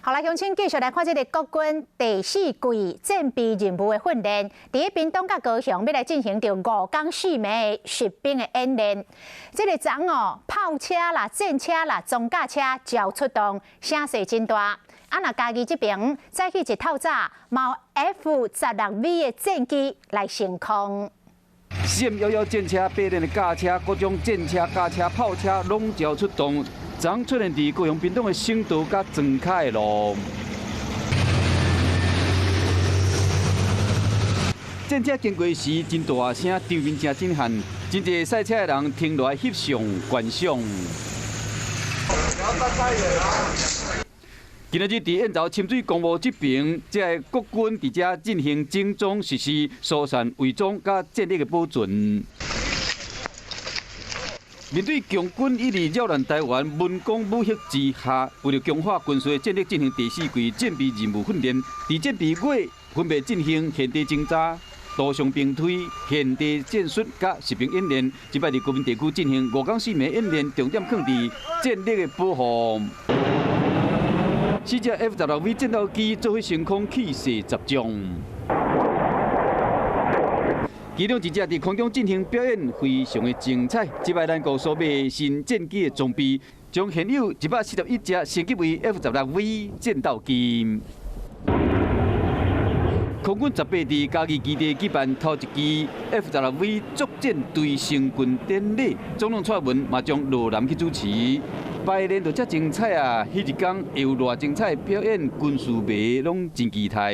好來，鄉親繼續來看這个國軍第四季戰備任務的訓練，佇屏東佮高雄欲來進行著五工四暝的實兵的演練。這个昨哦，炮車啦、戰車啦、裝甲車齊出動，聲勢真大。啊，若嘉義這爿早起一透早，嘛有 F 十六 V 的戰機來升空。 CM11戰車、八連的甲車、各種戰車、甲車、炮車攏齊出動。昨出現佇高雄屏東的省道佮莊跤的路，戰車經過時真大聲，場面誠震撼，真濟賽車的人停落來翕相觀賞。今仔日佇燕巢深水公墓這爿，這个國軍佇遮進行整裝實施疏散偽裝佮戰力的保存。面對共軍一直擾亂台灣文攻武嚇之下，為著強化軍事的戰力，進行第四季戰備任務訓練。佇戰備月分別進行現地偵查、圖像兵推、現地戰術佮實兵演練。這擺佇高屏地區進行五工四暝演練，重點放佇戰力的保護。四隻 F 十六 V 戰鬥機做伙升空，氣勢十足。其中一隻佇空中進行表演，非常的精彩。這擺咱國所買新戰機的裝備，將現有141隻升級為 F 十六 V 戰鬥機。空軍18佇嘉義基地舉辦頭一支 F 十六 V 作戰隊成軍典禮，總統蔡英文嘛將落南去主持。排練就遮精彩啊！彼一工會有偌精彩表演，軍事迷攏真期待。